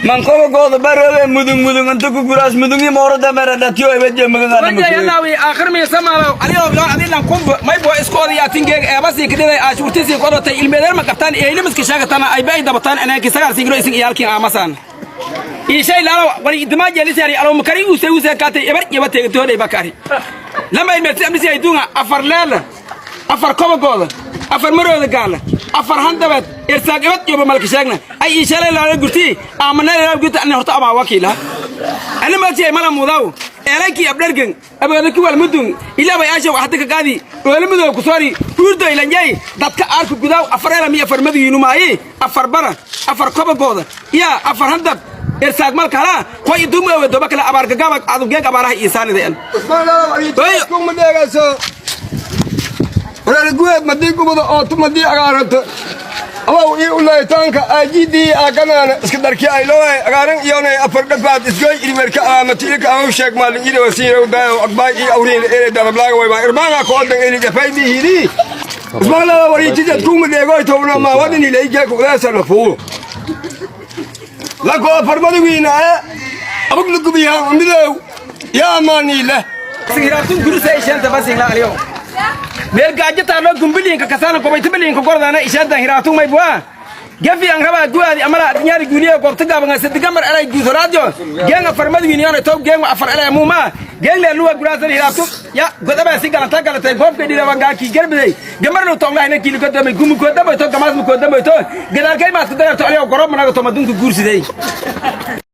Mankoba gooda baroobe mudung mudung inta ku guraas mudungi moorada mera dhatiyo ebeje magan. Wajay aakhir mi samaalo aliyo yoon adilan kumb may bo isku odayaa tingeeg eebasi kidhay aashuurtisi qodatay ilmeedeer ma qabtaan eylimiska sheegatana ay bay dabataan anaanki sagaal singiro isin iyaalkiin aamasan ishay laalo wali idima jelisari alo makari use use kaatay ebar yaba teegtoonay bakari lama ilmeerti amisi ay duunga afar leela, afar kobagooda, afar marooda gaala, afar handabad irsaaq ibad yoba malka sheegna ay ishalay laalo gurti aamana laalo gurti ani horta ama wakiila ani ma tiyay mala mudaw eelayki abdhargan abaadaki wal mudun ilaa bay aasha waxda ka qaadi oole mudow ku soori huurdo ilanjay dadka aarku gudaw afar eela mi afar madiinu maayi, afar bara, afar kobagooda iya afar handab irsaaq malka hala qoy iduma doba kala abaar gagaba adu geeg abaaraha iisaanidayan. Kuma dheegayso reerguweed madii gubada oo tumadii agaarato abaw ii ulaytaanka aajidii aaganaana iska darki ayloay agaaran iyonay afar dhafaad isgoy irimerka aamati ilka aan sheeg maalin iri wasiiro daayo agbaay ii awriin ere darablaaga way irmaanga koodan iri jafaydi hidi usmaanada wariijidad kuma dheegoy towna ma wadin ilayke kuqdaasa nafuu lako afar madawiina abag lugubiyaa midow yaa amaaniile. Singiraatun gurusa ishanta basingla aliyo meel gaajo taalo gumbiliinka kasana gobaytabiliinka gordana ishanta hiraatun may bua gafi an raba guadi amala adnyaari guuliyo goobta gaabanga sadigamar alay guusoraadyo geenga farmad wiiniyona tow geenga afar alay muuma geengle luwa guraasan hiraatun ya godaba si galanta galatay goobka dhirawangaa kii garbiday gamarnu toongaahna kiili godamay gumu kodamay to gamaas mu kodamay to gadaalkay maasku dareerto aliyo gorob managa to madunka guursiday.